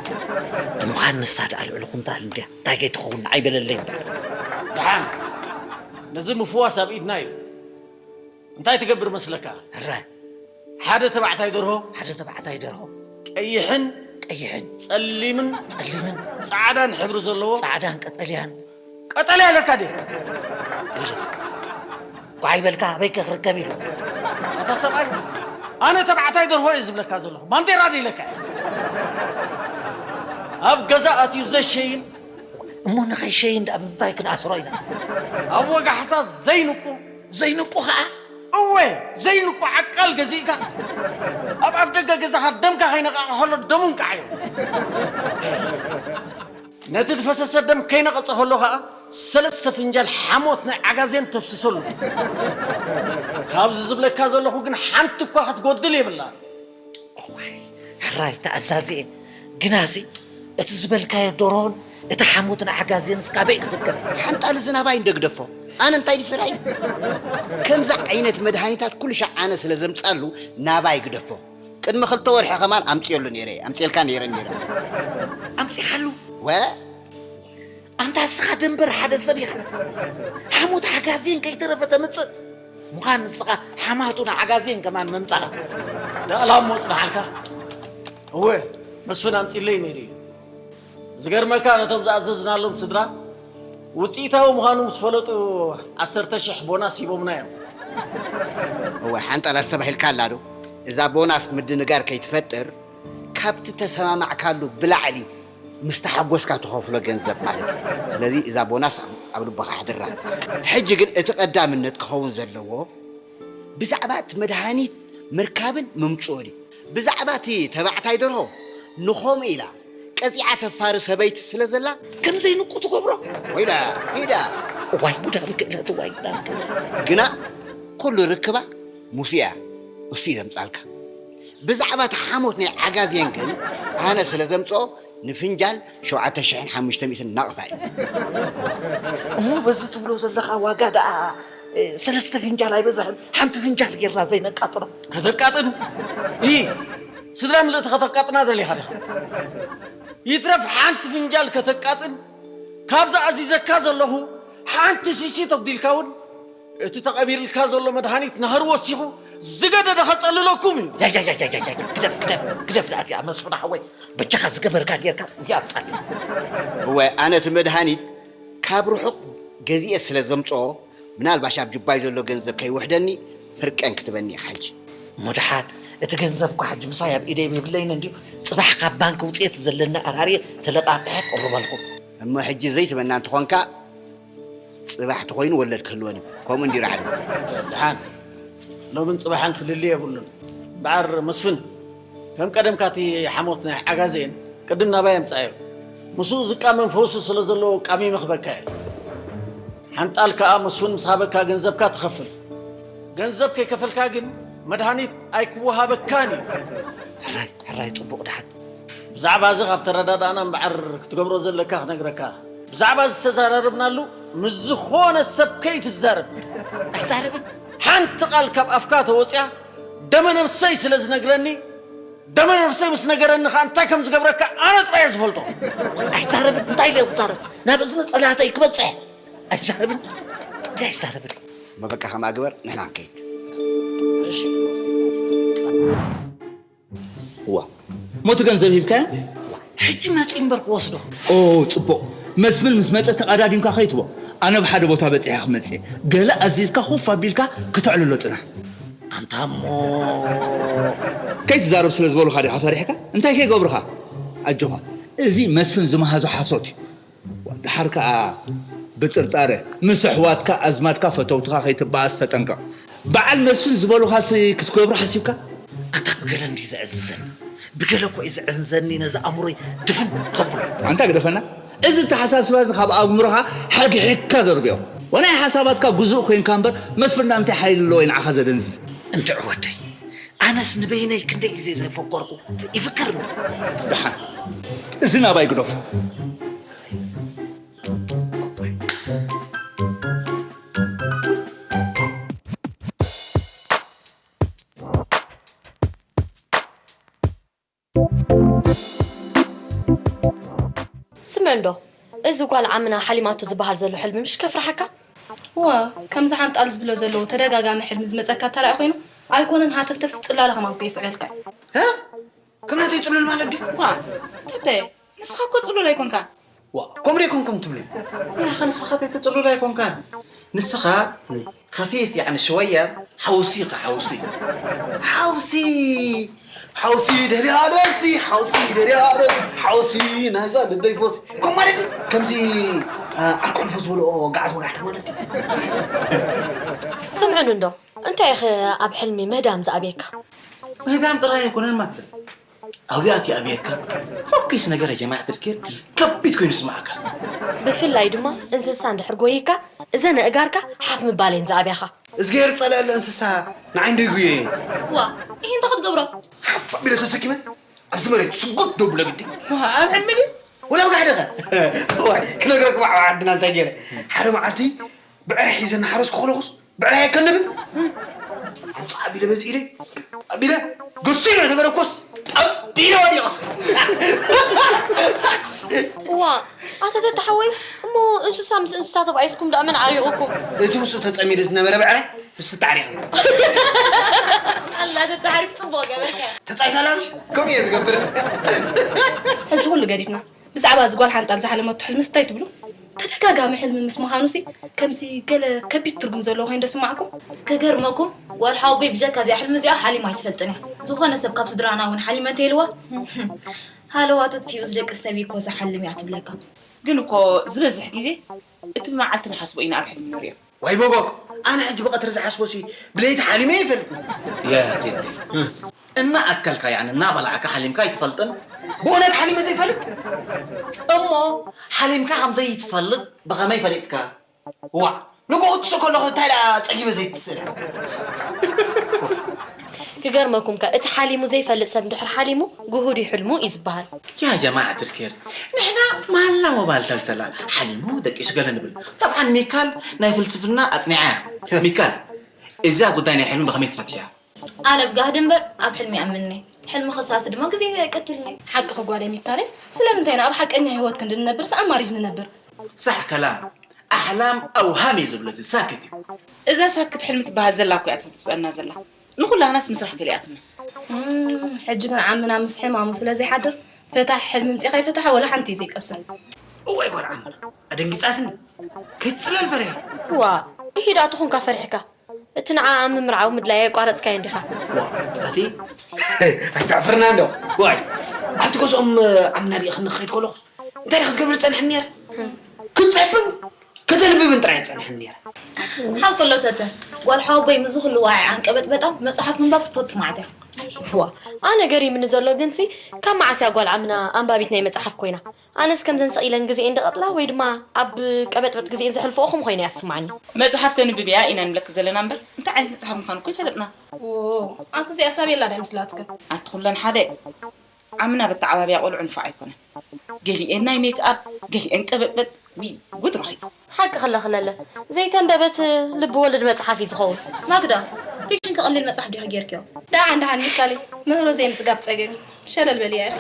ንምዃን ንሳ ደኣ ልዕሊ ኩንታል እንድያ፣ እንታይ ከይትኸውን ንዓይ በለለይ እምበር። ደሓን፣ ነዚ ምፍዋስ ኣብ ኢድና እዩ። እንታይ ትገብር መስለካ? ሕራይ። ሓደ ተባዕታይ ደርሆ። ሓደ ተባዕታይ ደርሆ። ቀይሕን ቀይሕን። ጸሊምን ጸሊምን። ጻዕዳን ሕብሪ ዘለዎ። ጻዕዳን ቀጠልያን። ቀጠልያ ኣለካ ድየ? ኢሉ። ጓዕ ይበልካ፣ ኣበይከ ክርከብ ኢሉ። ኣታ ሰብኣይ፣ ኣነ ተባዕታይ ደርሆ እየ ዝብለካ ዘለኹ። ባንዴራ ድየ ኢለካ እየ? ኣብ ገዛ ኣትዩ ዘሸይን። እሞ ንኸይሸይን ደኣ ብምንታይ ክንኣስሮ ኢና? ኣብ ወጋሕታ ዘይንቁ። ዘይንቁ ኸኣ? እወ፣ ዘይንቁ ዓቃል ገዚእካ ኣብ ኣፍ ደገ ገዛኻ ደምካ ከይነቓቕሖ ደሙ እንቃዓዮ። ነቲ ዝፈሰሰ ደም ከይነቐጸ ከሎ ኸኣ ሰለስተ ፍንጃል ሓሞት ናይ ዓጋዜን ተፍስሰሉ። ካብዚ ዝብለካ ዘለኹ ግን ሓንቲ እኳ ክትጎድል የብላን። እዋይ፣ ሕራይ ተኣዛዝየ። ግናሲ እቲ ዝበልካዮ ደርሆን እቲ ሓሞት ናይ ዓጋዜንስ ካበይ ክርከብ? ሓንጣል እዚ ናባይ እንዶ ግደፎ። ኣነ እንታይ ድዩ ስራይ? ከምዚ ዓይነት መድሃኒታት ኩሉ ሻዕ ኣነ ስለ ዘምጻሉ ናባይ ግደፎ። ቅድሚ ክልተ ወርሒ ከማን ኣምጽየሉ ነይረ፣ ኣምጽየልካ ነይረ ነይረ። ኣምጺኻሉ? ወ ኣንታ እስኻ ደንበር ሓደ ሰብ ኢኻ። ሓሞት ዓጋዜን ከይተረፈ ተምጽእ። ምዃን ንስኻ ሓማቱ ንዓጋዜን ከማን ምምጻኻ። ደኣ ላሞ ጽንሓልካ። እወ፣ መስፍን ኣምጺለይ ነይሩ እዩ። ዝገርመካ ነቶም ዝኣዘዝናሎም ስድራ ውጽኢታዊ ምዃኑ ምስ ፈለጡ ዓሰርተ ሽሕ ቦናስ ሂቦምና እዮም። እወ፣ ሓንጣል ኣስተባሂልካ ኣላ ዶ? እዛ ቦናስ ምድንጋር ከይትፈጥር ካብቲ ተሰማማዕካሉ ብላዕሊ ምስ ተሓጎስካ ትኸፍሎ ገንዘብ ማለት እዩ። ስለዚ እዛ ቦናስ ኣብ ልብኻ ኣሕድራ። ሕጂ ግን እቲ ቀዳምነት ክኸውን ዘለዎ ብዛዕባ እቲ መድሃኒት ምርካብን ምምጽኡን እዩ። ብዛዕባ እቲ ተባዕታይ ደርሆ ንኸምኡ ኢላ ቀጺዓ ተፋሪ ሰበይቲ ስለ ዘላ ከም ዘይንቁ ትገብሮ። ወይዳ፣ ወይዳ። እዋይ ጉዳም ክእለት፣ እዋይ ጉዳም ክእለት። ግና ኩሉ ርክባ ሙስያ እሱ እዩ ዘምጻልካ። ብዛዕባ እቲ ሓሞት ናይ ዓጋዜን ግን ኣነ ስለ ዘምጽኦ ንፍንጃል ሸውዓተ ሽሕን ሓሙሽተ ሚእትን ናቕፋ እዩ። እሞ በዚ ትብሎ ዘለኻ ዋጋ ደኣ፣ እ፣ ሰለስተ ፍንጃል ኣይበዝሕን? ሓንቲ ፍንጃል ጌርና ዘይነቃጥሎ? ከተቃጥን? ኢ፣ ስድራ ምልእቲ ከተቃጥና ደሊኻ ዲኻ? ይትረፍ ሓንቲ ፍንጃል ከተቃጥን፣ ካብዛ ኣዚዘካ ዘለኹ ሓንቲ ሲሲ ተጉዲልካ እውን እቲ ተቐቢርልካ ዘሎ መድሃኒት ናህሪ ወሲኹ ዝገደደ ከጸልለኩም እዩ። ያያያያያያ፣ ግደፍ፣ ግደፍ፣ ግደፍ፣ ናትያ መስፍን ሓወይ፣ በጃኻ ዝገበርካ ጌርካ እዚኣ ኣምጻለይ። እወ፣ ኣነ እቲ መድሃኒት ካብ ርሑቕ ገዚኤ ስለ ዘምጽኦ፣ ምናልባሽ ኣብ ጁባይ ዘሎ ገንዘብ ከይውሕደኒ ፍርቀን ክትበኒ ኢኻ ሕጂ። እሞ ደሓን፣ እቲ ገንዘብ እኳ ሕጂ ምሳይ ኣብ ኢደይ የብለይን እንድዩ፣ ጽባሕ ካብ ባንክ ውጽኤት ዘለና ኣራርየ ተለቃቂሐ ክቕርበልኩም። እሞ ሕጂ ዘይትበና እንተኾንካ፣ ጽባሕ ተኾይኑ ወለድ ክህልወን እዩ። ከምኡ እንድዩ ራዕዲ። ደሓን፣ ሎምን ጽባሕን ፍልልይ የብሉን። በዓር መስፍን፣ ከም ቀደምካ እቲ ሓሞት ናይ ዓጋዜን ቅድም ናባይ ኣምጻዮ። ምስኡ ዝቃመም ፈውሲ ስለ ዘለዎ ቃሚመ ክበካ እየ። ሓንጣል ከኣ መስፍን ምስ ሃበካ ገንዘብካ ትኸፍል። ገንዘብ ከይከፈልካ ግን መድሃኒት ኣይክወሃበካን እዩ። ሕራይ፣ ሕራይ፣ ጽቡቕ ደሓን። ብዛዕባ እዚ ካብ ተረዳዳእና እምበዓር ክትገብሮ ዘለካ ክነግረካ። ብዛዕባ ዝተዘራረብናሉ ምስ ዝኾነ ሰብ ከይትዛረብ። ኣይዛረብን። ሓንቲ ቃል ካብ ኣፍካ ተወፅያ ደመ ነፍሰይ ስለ ዝነግረኒ፣ ደመ ነፍሰይ ምስ ነገረኒ ከዓ እንታይ ከም ዝገብረካ ኣነ ጥራይ እየ ዝፈልጦ። ኣይዛረብን። እንታይ ኢለ ክዛረብ? ናብ እዝኒ ፀላእተይ ክበፅሕ። ኣይዛረብን። እዚ ኣይዛረብን። እሞ በቃ ከምኣ ግበር፣ ንሕና ንከይድ። እሺ። እዋ፣ ሞቱ ገንዘብ ሂብካዮ? ሕጂ መጺኡ እምበር ክወስዶ። ኦ፣ ጽቡቕ። መስፍን ምስ መጸ ተቐዳዲምካ ከይትቦ። ኣነ ኣብ ሓደ ቦታ በጺሐ ክመጽእ። ገለ ኣዚዝካ ኮፍ ኣቢልካ ክተዕልሎ ጽናሕ። ኣንታ እሞ። ከይትዛረብ ስለ ዝበሉኻ ዲኻ ፈሪሕካ? እንታይ ከይገብሩኻ? ኣጆኻ። እዚ መስፍን ዝመሃዞ ሓሶት እዩ። ደሓር ከኣ ብጥርጣረ ምስ ኣሕዋትካ፣ ኣዝማድካ፣ ፈተውትኻ ከይትበኣስ ተጠንቀቕ። በዓል መስፍን ዝበሉኻስ ክትገብሮ ሓሲብካ? ኣንታ ብገለ እንድዩ ዘዕዝዘኒ፣ ብገለ እኮ እዩ ዘዕዝዘኒ፣ ነዚ ኣእምሮይ ድፍን ዘብሎ። ኣንታ ግደፈና፣ እዚ ኣተሓሳስባ እዚ ካብ ኣእምሮኻ ሓግሒግካ ደርብዮ። ወናይ ሓሳባትካ ግዙእ ኮይንካ እምበር መስፍን እንታይ ሓይሊ ኣለዎ እዩ ንዓኻ ዘደንዝዝ? እንድዒ ወደይ፣ ኣነስ ንበይነይ ክንደይ ግዜ ዘይፈከርኩ ይፍክር እንዶ። ደሓን፣ እዚ ናባይ ግደፎ። ስምዕ እንዶ፣ እዚ ጓል ዓምና ሓሊማቶ ዝበሃል ዘሎ ሕልሚ ምሽ ከፍርሓካ? እወ፣ ከምዚ ሓንጣል ዝብሎ ዘለዎ ተደጋጋሚ ሕልሚ ዝመጸካ ተራኢ ኮይኑ ኣይኮነን ሃተፍተፍሲ ጽላለ ከማን እኮ ይስዕበልካ እዩ። እ? ከም ናተይ ጽሉል ማለት ድዩ? ዋ፣ ተተ፣ ንስኻ እኮ ጽሉል ኣይኮንካን። ዋ፣ ከምኡ ዶ ኣይኮንኩን ትብሉ? ያኸ ንስኻ ተተ ጽሉል ኣይኮንካን። ንስኻ ኸፊፍ ያዕኒ ሽወያ ሓውሲ ኢኻ ሓውሲ። ሓውሲ ሓውሲ ደልያ ደሲ ሓውሲ ደልያ ደሲ ሓውሲ ናይዛ ልበይ ፎሲ። ከም ማለት ከምዚ ዓርኩ ሕልፎ ዝበልኦ ጋዓት ወጋሕታ ማለት ድዩ? ስምዑኒ እንዶ እንታይ ኢኺ ኣብ ሕልሚ ምህዳም ዝኣብየካ? ምህዳም ጥራይ ኣይኮነን ማትረ ኣብያት ይኣብየካ። ፈኩስ ነገር ጀማዕት ልኬር ከቢድ ኮይኑ ስማዕካ። ብፍላይ ድማ እንስሳ እንድሕር ጎይካ እዘን ኣእጋርካ ሓፍ ምባል እየን ዝኣብያኻ። እዝግሄር ዝጸልኣሉ እንስሳ ንዓይ እንዶ ይጉየ። ዋ ይሄ እንታይ ክትገብሮ? ሓፍ ኣቢለ ተሰኪመ ኣብዚ መሬት ስጉድ ደብሎ ግዲ። ዋ ኣብ ሕልሚ ድዩ? ወላ ብጋሕደኸ ዋይ ክነግረክ ባዕ ዓድና እንታይ ገይረ ሓደ መዓልቲ ብዕረ ሒዘ እናሓረስኩ ከለኹስ ብዕረ ኣይከንብን ኣምፃ ኣቢለ በዚ ኢደይ ኣቢለ ገሲለ ተገረኮስ ጠቢለ ወዲቐ። እዋ ኣታ ተታሓወይ እሞ እንስሳ ምስ እንስሳ ተባኢስኩም ደኣ መን ዓሪቑኩም? እቲ ምስኡ ተፀሚዱ ዝነበረ ብዕረ ንሱ ተዓሪቑ። ኣላ ተታሓሪፍ ፅቡቕ ገበርካ። ተፃይታ ላምሽ ከምኡ እየ ዝገብር። ሕጂ ኩሉ ገዲፍና ብዛዕባ እዚ ጓል ሓንጣል ዝሓለመቶ ሕልምስ እንታይ ትብሉ? ተደጋጋሚ ሕልሚ ምስ ምዃኑሲ ከምዚ ገለ ከቢድ ትርጉም ዘለዎ ኮይኑ ዶ ይስማዓኩም? ክገርመኩም ጓል ሓወቦይ ብጀካ እዚኣ ሕልሚ እዚኣ ሓሊማ ኣይትፈልጥን እያ። ዝኾነ ሰብ ካብ ስድራና እውን ሓሊመ እንተይልዋ፣ ሃለዋት ኣጥፊኡ ዝደቅስ ሰብ እዩ እኮ ዝሓልም እያ ትብለካ። ግን እኮ ዝበዝሕ ግዜ እቲ ብመዓልቲ ንሓስቦ ኢና ኣብ ሕልሚ ንሪኦ። ዋይ ቦጎግ፣ ኣነ ሕጂ ብቐትሪ ዝሓስቦ ሲ ብለይቲ ሓሊመ ይፈልጥ። ያ ቴዲ፣ እናኣከልካ ያዕኒ እናበላዕካ ሓሊምካ ኣይትፈልጥን? ብእውነት ሓሊመ ዘይፈልጥ? እሞ ሓሊምካ ከም ዘይትፈልጥ ብኸመይ ፈሊጥካ? ዋዕ፣ ንግሆ ክትስእ ከለኹ እንታይ ደኣ ጸጊበ ዘይትስእል? ክገርመኩምከ እቲ ሓሊሙ ዘይፈልጥ ሰብ እንድሕር ሓሊሙ ግሁድ እዩ ሕልሙ እዩ ዝበሃል። يا جماعة الخير، ንሕና ማላ ሞባይል ተልተላ ሓሊሙ ደቂሱ ገለ ንብል። طبعا ሚካል ናይ ፍልስፍና ኣጽኒዓ እያ። ሚካል፣ እዛ ጉዳይ ናይ ሕልሚ ብኸመይ ትፈትሕያ? ኣነ ብጋህዲ እምበር ኣብ ሕልሚ ይኣምን እየ። ሕልሚ ክሳሲ ድማ ግዜ ኣይቀትልን እየ። ሓቅኺ ጓለይ ሚካለይ፣ ስለምንታይ ኢና ኣብ ሓቀኛ ህይወት ክንዲ ንነብርስ ኣማሪት ንነብር? صح كلام، ኣሕላም ኣውሃም እዩ ዝብሎ እዚ ሳክት እዩ። እዛ ሳክት ሕልሚ ትበሃል ዘላ እኮ እያ ተፍጥጠና ዘላ። ንኹላህናስ ምስራሕ ከሊኣትና። እም፣ ሕጂ ግን ዓምና ምስ ሕማሙ ስለ ዘይሓድር ፈታሒ ሕልሚ ምፂኻ ይፈታሓ ወላ ሓንቲ እዩ ዘይቀስን። እዋይ ጓል ዓምና ኣደንጊፃትኒ። ከይትፅለል ፈሪሃ። ዋ፣ ይሂዳ ትኹንካ ፈሪሕካ። እቲ ንዓኣ ምምርዓው ምድላይ ኣየቋረፅካዮን ዲኻ? ዋ፣ እቲ ኣይተዕፍርና እንዶ። ዋይ፣ ኣብቲ ገዝኦም ዓምና ዲኣ ክንኸይድ ከለኹስ እንታይ ዲኣ ክትገብር ዝፀንሐኒ ነይራ? ክትፅሕፍን ከተንብብን ጥራይ ዝፀንሐኒ ነይራ። ሓቂ ኣሎ ተተ፣ ጓል ሓወቦይ ምስዚ ኩሉ ዋዒ ዓንቀበጥበጣ መፅሓፍ ምንባብ ክትፈቱ ማዕት እያ። ዋ፣ ኣነ ገሪምኒ ዘሎ ግንሲ ካብ መዓስ እያ ጓል ዓምና ኣንባቢት ናይ መፅሓፍ ኮይና? ኣነስ ከምዘን ስቕ ኢለን ግዜኤን ድቐጥላ ወይ ድማ ኣብ ቀበጥበጥ ግዜኤን ዘሕልፍኦ ከምኡ ኮይና እያ ትስምዓኒ። መጽሓፍ ተንብብያ ኢና ንብለኪ ዘለና እምበር እንታይ ዓይነት መጽሓፍ ምዃኑ እኮ ኣይፈለጥናን። ዎ ኣንቲ እዚኣ ሳቤላ ዶ ኣይመስላትክን? ኣቲ ኩለን ሓደ ዓምና በተዓባብያ ቆልዑ ንፉዕ ኣይኮነን። ገሊኤን ናይ ሜክኣፕ ገሊኤን ቀበጥበጥ ውይ ጉድ ረኺቡ። ሓቂ ክለኽለለ ዘይተንበበት ልቢ ወልድ መጽሓፍ እዩ ዝኸውን። ማግዳ ፊክሽን ከቐሊል መጽሓፍ ዲኺ ጌርክዮ? ደሓን ደሓን ሚካሊ ምህሮ ዘይምጽጋብ ጸገም እዩ። ሸለል በልያ ኢኺ።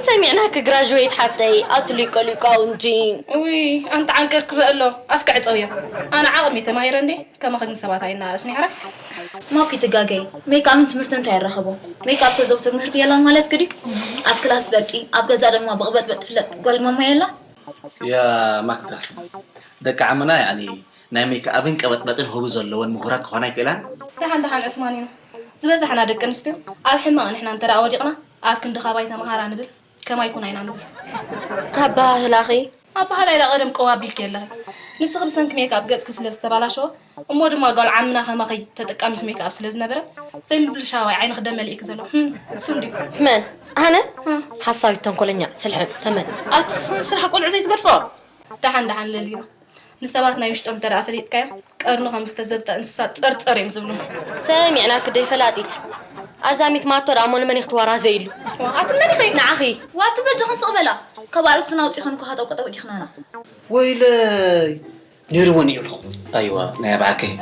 ሰሚዕናኪ ግራጅዌት ሓፍተይ ኣቲ ሊቆ ሊቃውንቲ። ውይ ኣንቲ ዓንቀር ክረአ ኣሎ ኣፍኪ ዕጸውዮ። ኣነ ዓቕሚ ተማሂረ እንዴ ከማኺ ንሰባት ኣይናኣእስን ይሕረ። ማኪ ትጋገይ ሜክኣፕን ትምህርትን እንታይ የራኽቦ? ሜክኣፕ ተዘውትር ምህርቲ የላን ማለትኪ ድዩ? ኣብ ክላስ በርቂ ኣብ ገዛ ድማ ብቕበጥበጥ ትፍለጥ ጓል ማማ የላን? ያ ማክዳ ደቂ ዓምና ያኒ ናይ ሜክኣብን ቀበጥበጥን ሆቢ ዘለወን ምሁራት ክኾና ኣይክእላን። ደሓን ደሓን ዑስማኒኖ ዝበዛሕና ደቂ ኣንስትዮ ኣብ ሕማቕ ንሕና እንተ ደኣ ወዲቕና ኣብ ክንዲ ካባይ ተምሃራ ንብል ከማይ ኩና ኢና ንብል። ኣበሃህላኺ ኣበሃህላይ ደኣ ቀደም ቅው ኣቢልኪ ኣለኺ። ንስኺ ብሰንኪ ሜክኣፕ ገጽኪ ስለ ዝተባላሸወ እሞ ድማ ጓል ዓምና ከማኺ ተጠቃሚት ሜክኣፕ ስለ ዝነበረት ዘይምብልሻዋይ ዓይንኺ ደም መሊእኪ ዘሎ። ህም፣ እሱ እንድዩ። መን? ኣነ? ሓሳዊት ተንኮለኛ ስልሕም ተመን። ኣቲ ንስኺ ንስራሕ ቆልዑ ዘይትገድፎ። ደሓን ደሓን ለሊና ንሰባት ናይ ውሽጦም እንተ ደኣ ፈሊጥካዮም ቀርኑ ከም ዝተዘብጠ እንስሳ ጸርጸር እዮም ዝብሉ። ሰሚዕናኪ ደይ ፈላጢት ኣዛሚት ማቶ ደኣ እሞ ንመን ኢኺ ትወራዘይሉ? ኣቲ መን ኢኺ? ንዓኺ። ዋቲ በጃኽን ስቕ በላ ካብ ኣርእስትና ኣውጺኽን እኮ ሃጠው ቀጠው ኢኽናና። ወይለይ ነይርወን እዩ ኣለኹ። ኣይዋ ናይ ኣብዓከይ።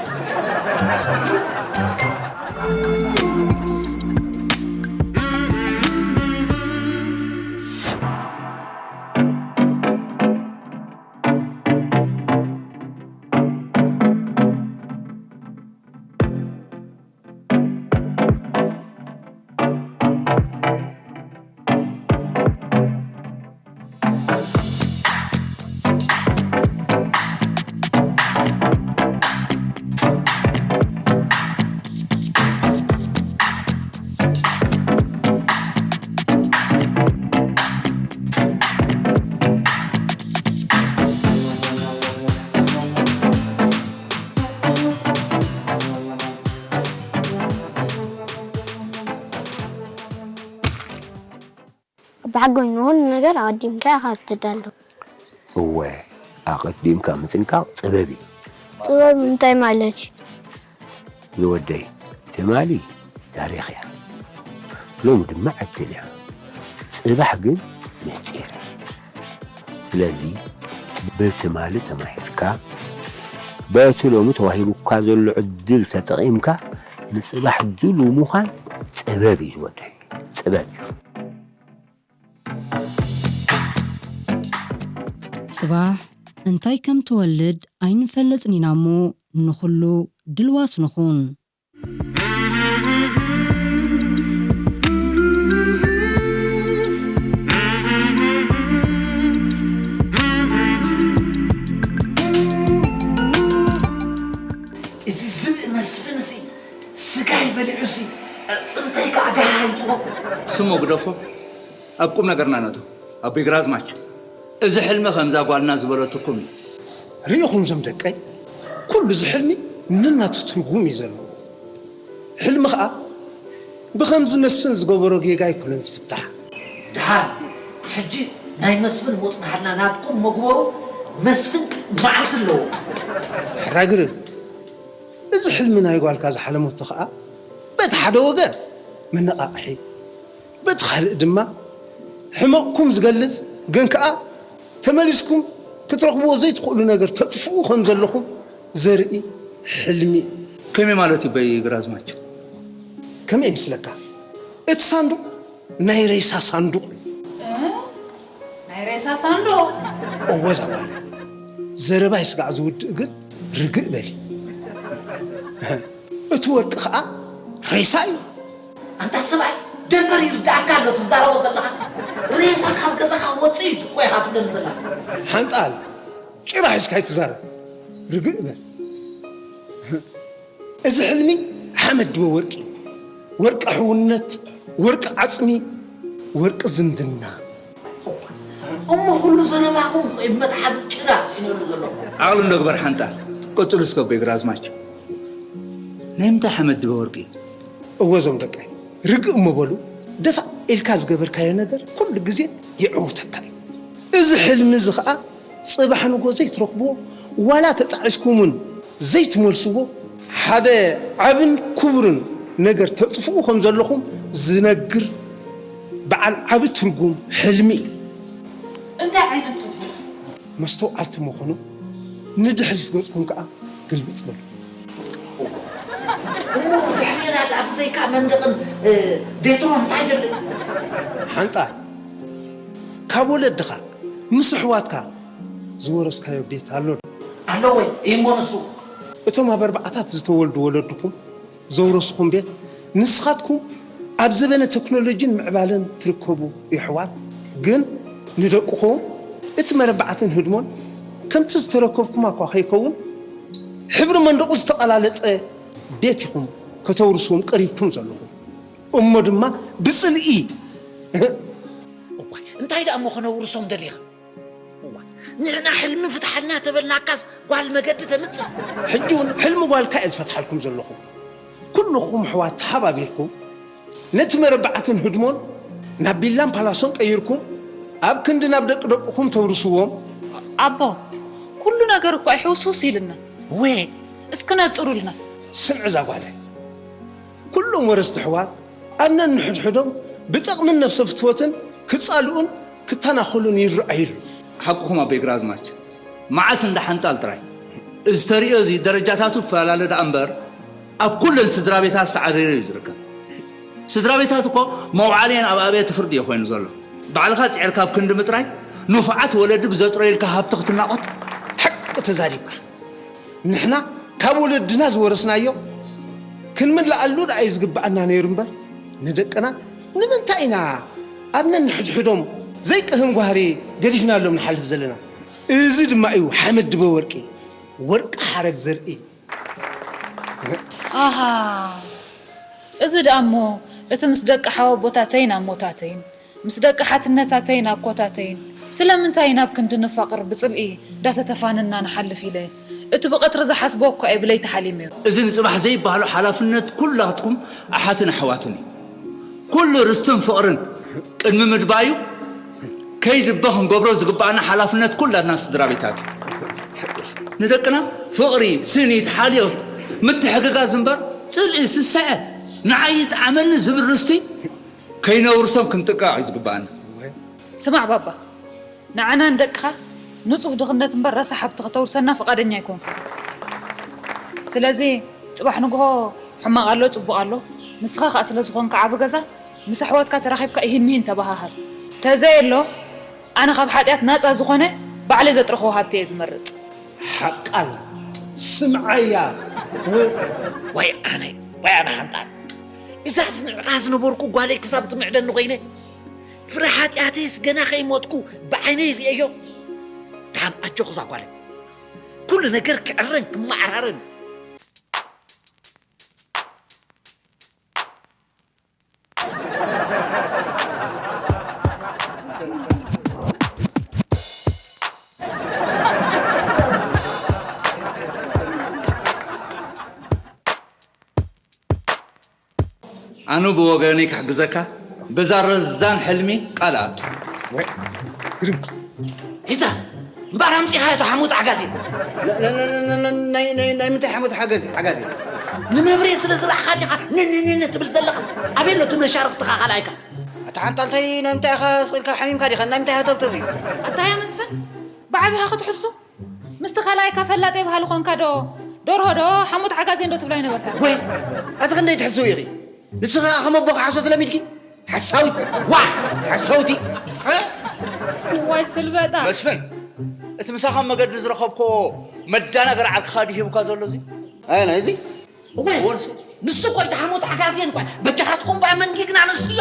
ብሓቂ ኮይኑ ንኹሉ ነገር ኣቐዲምካ ኢኻ ትዳሎ። እወ፣ ኣቐዲምካ ምጥንቃቕ ጥበብ እዩ። ጥበብ እንታይ ማለት እዩ? ዝወደይ፣ ትማሊ ታሪኽ እያ፣ ሎሚ ድማ ዕድል እያ፣ ጽባሕ ግን ምስጢር እዩ። ስለዚ በትማሊ ተማሂርካ፣ በቲ ሎሚ ተዋሂቡካ ዘሎ ዕድል ተጠቒምካ ንጽባሕ ድሉው ምዃን ጥበብ እዩ ዝወደይ። ጥበብ እዩ። ጽባሕ እንታይ ከም ትወልድ ኣይንፈልጥን ኢና እሞ ንኹሉ ድልዋት ንኹን። ስሞ ግደፎ፣ ኣብ ቁም ነገርና ነእቶ። ኣቦይ ግራዝማች፣ እዚ ሕልሚ ከምዛ ጓልና ዝበለትኩም እዩ። ርኢኹም ዞም ደቀይ፣ ኩሉ እዚ ሕልሚ ነናቱ ትርጉም እዩ ዘለዎ። ሕልሚ ኸኣ ብኸምዚ መስፍን ዝገበሮ ጌጋ ኣይኮነን ዝፍታሕ። ደሓን፣ ሕጂ ናይ መስፍን ሞጽናሕልና ናትኩም መግበሩ መስፍን መዓልቲ ኣለዎ። ሕራግር፣ እዚ ሕልሚ ናይ ጓልካ ዝሓለመቶ ኸኣ በቲ ሓደ ወገን መነቓቕሒ፣ በቲ ካልእ ድማ ሕመቕኩም ዝገልጽ ግን ከኣ ተመሊስኩም ክትረኽብዎ ዘይትኽእሉ ነገር ተጥፍኡ ከም ዘለኹም ዘርኢ ሕልሚ እዩ። ከመይ ማለት እዩ በይ ግራዝማች? ከመይ ይመስለካ? እቲ ሳንዱቕ ናይ ሬሳ ሳንዱቕ እዩ። እ? ናይ ሬሳ ሳንዱቕ? እወ ዛጓለ፣ ዘረባይ ስጋዕ ዝውድእ ግን ርግእ በሊ። እቲ ወርቂ ኸኣ ሬሳ እዩ። ኣንታ ሰብኣይ፣ ደንበር ይርድኣካ ኣሎ ትዛረቦ ዘለኻ። ሬሳ ካብ ገዛኻ ወፅእ እዩ እኮ ኢኻ ትብለኒ ዘለኻ። ሓንጣል፣ ጭራ ሒዝካ ኣይትዛረብ። ርግእ በል። እዚ ሕልሚ ሓመድ ድበ ወርቂ እዩ። ወርቂ ሕውነት፣ ወርቂ ዓፅሚ፣ ወርቂ ዝምድና። እሞ ኩሉ ዘረባኹም ወይ መትሓዚ ጭራ ስኢነሉ ዘለኹም። ዓቕሊ እንዶ ግበር ሓንጣል። ቀፅሉ እስከ ኣቦይ ግራዝማች። ናይ ምንታይ ሓመድ ድበ ወርቂ እዩ? እወ ዞም ደቀይ፣ ርግእ እሞ በሉ። ደፋእ ኢልካ ዝገበርካዮ ነገር ኩሉ ግዜ የዕውተካ እዩ። እዚ ሕልሚ እዚ ኸኣ ጽባሕ ንጎ ዘይትረኽብዎ፣ ዋላ ተጣዒስኩምን ዘይትመልስዎ፣ ሓደ ዓብን ክቡርን ነገር ተጥፍኡ ከም ዘለኹም ዝነግር በዓል ዓቢ ትርጉም ሕልሚ እዩ። እንታይ ዓይነት ትርጉም? መስተውዓልቲ ምኹኑ፣ ንድሕሪት ገጽኩም ከኣ ግልብጥ በሉ። እሞ ብድሕሬና ደኣ ብዘይካ መንደቕን፣ እ፣ ቤትሮን እንታይ ደሊ? ሓንጣ፣ ካብ ወለድኻ ምስ ኣሕዋትካ ዝወረስካዮ ቤት ኣሎ ዶ? ኣሎ ወይ? እሞ ንሱ? እቶም ኣብ ኣርባዓታት ዝተወልዱ ወለድኹም ዘውረስኹም ቤት፣ ንስኻትኩም ኣብ ዘበነ ቴክኖሎጂን ምዕባለን ትርከቡ የሕዋት፣ ግን ንደቅኹም እቲ መረባዕትን ህድሞን ከምቲ ዝተረከብኩማ እኳ ከይከውን፣ ሕብሪ መንደቑ ዝተቐላለጠ ቤት ኢኹም ከተውርስዎም ቀሪብኩም ዘለኹም። እሞ ድማ ብጽልኢ። እዋይ፣ እንታይ ደኣ እሞ ከነውርሶም ደሊኻ? እዋ፣ ንሕና ሕልሚ ፍትሓልና ተበልናካስ ጓል መገዲ ተምጽእ? ሕጂ እውን ሕልሚ ጓልካ እየ ዝፈትሓልኩም ዘለኹ። ኩልኹም ኣሕዋት ተሓባቢርኩም ነቲ መረባዕትን ህድሞን ናብ ቢላን ፓላሶን ቀይርኩም ኣብ ክንዲ ናብ ደቂ ደቅኹም ተውርስዎም። ኣቦ፣ ኩሉ ነገር እኮ ኣይሕውስውስ ኢልና። ወ እስኪ ነጽሩልና። ስምዒ እዛ ጓለይ፣ ኩሎም ወረስቲ ኣሕዋት ኣብ ነንሕድሕዶም ብጠቕምን ነብሰ ፍትወትን ክጻልኡን ክተናኸሉን ይረኣዩ ኣለዉ። ሓቅኹም ኣቦይ ግራዝማች፣ መዓስ እንዳ ሓንጣል ጥራይ። እዚ ተርእዮ እዚ ደረጃታቱ ይፈላለ ደኣ እምበር፣ ኣብ ኩለን ስድራ ቤታት ሳዕሪሩ እዩ ዝርከብ። ስድራ ቤታት እኮ መውዓሊኤን ኣብ ኣብያተ ፍርዲ እዩ ኮይኑ ዘሎ። ባዕልኻ ጽዒርካ ኣብ ክንዲ ምጥራይ፣ ንፉዓት ወለዲ ብዘጥረዩልካ ሃብቲ ክትናቖት። ሓቂ ተዛሪብካ። ንሕና ካብ ወለድና ዝወረስናዮ ክንምልኣሉ ደኣ እዩ ዝግብኣና ነይሩ እምበር፣ ንደቅና ንምንታይ ኢና ኣብ ነንሕድሕዶም ዘይቅህም ጓህሪ ገዲፍናሎም ንሓልፍ ዘለና? እዚ ድማ እዩ ሓመድ ድበ ወርቂ፣ ወርቂ ሓረግ ዘርኢ። ኣሃ፣ እዚ ደኣ እሞ እቲ ምስ ደቂ ሓወቦታተይን ኣሞታተይን፣ ምስ ደቂ ሓትነታተይን ኣኮታተይን፣ ስለምንታይ ናብ ክንዲ ንፋቕር ብጽልኢ እንዳተተፋነና ንሓልፍ ኢለ፣ እቲ ብቐትሪ ዝሓስቦ እኳ እየ ብለይቲ ሓሊመዮ። እዚ ንጽባሕ ዘይበሃሎ ሓላፍነት ኩላትኩም ኣሓትን ኣሕዋትን እዩ። ኩሉ ርስትን ፍቕርን ቅድሚ ምድባዩ፣ ከይድበ ክንገብሮ ዝግብኣና ሓላፍነት ኩላትና ስድራ ቤታት እዩ። ንደቅና ፍቕሪ፣ ስኒት፣ ሓልዮት፣ ምትሕግጋዝ እምበር፣ ጽልኢ፣ ስስዐ፣ ንዓይ ይጥዓመኒ ዝብል ርስቲ ከይነውርሶም ክንጥንቀቕ እዩ ዝግብኣና። ስማዕ ባባ፣ ንዓና ንደቅኻ ንጹህ ድኽነት እምበር ረሳሕ ሃብቲ ከተውርሰና ፍቓደኛ ኣይኮንኩን። ስለዚ ጽባሕ ንግሆ ሕማቕ ኣሎ ጽቡቕ ኣሎ፣ ንስኻ ከኣ ስለ ዝኾንካ ዓቢ ገዛ፣ ምስ ኣሕዋትካ ተራኺብካ ኢሂን ሚሂን ተበሃሃል። ተዘየሎ፣ ኣነ ካብ ሓጢኣት ናጻ ዝኾነ ባዕለይ ዘጥረኽዎ ሃብቲ እየ ዝመርጽ። ሓቃል ስምዓያ። ወይ ኣነ፣ ወይ ኣነ ሓንጣል። እዛ ስምዕኻ ዝነበርኩ ጓለይ ክሳብ ትምዕደኒ ኮይነ። ፍረ ሓጢኣተይስ ገና ከይሞትኩ ብዓይነይ ርእየዮ። ደሓን ኣጆኺ እዛ ጓለይ። ኩሉ ነገር ክዕረን ክመዓራረን። ኣኑ ብወገነይ ክሕግዘካ በዛ ረዛን ሕልሚ ቃል ኣቱ። ወይ ግርም። ሂታ እምበኣር ኣምፂኻ እቶ ሓሙት ዓጋዜ። ነ- ነ- ነ- ነ- ነ- ናይ ናይ ናይ ምንታይ ሓሙት ሓገዝ ዓጋዜ? ንመብሬ ስለ ዝረኣኻ ዲኻ ንንንን ትብል ዘለኻ? ኣበይ ኣሎ እቲ መሻርኽትኻ ካልኣይካ? ኣታ ሓንጣልታይ ናይ ምንታይ ኢኻ ስቕ ኢልካ ሓሚምካ ዲኻ ናይ ምንታይ ሃተብተብ እዩ? ኣታ ያ መስፍን ብዓቢኻ ክትሕሱ ምስቲ ካልኣይካ ፈላጥ የብሃል ኾንካ ዶ ደርሆ ዶ ሓሙት ዓጋዜ እንዶ ትብላ ይነበርካ። ወይ ኣቲ ክንደይ ትሕስው ኢኺ? ንስኺ ኸዓ ከም ኣቦኺ ሓሶት ለሚድኪ? ሓሳዊት ዋዕ ሓሳውቲ። ዋይ ስልበጣ። መስፍን እቲ ምሳኻ መገዲ ዝረኸብኮ መዳናገር ዓርክኻ ድዩ ሂቡካ ዘሎ እዚ? ኣየናይ እዚ? እወ ወርሱ ንሱ እኮ እቲ ሓሞት ዓጋዜን እኳ በጃኻትኩም እባ መንጊግና ነስትዮ።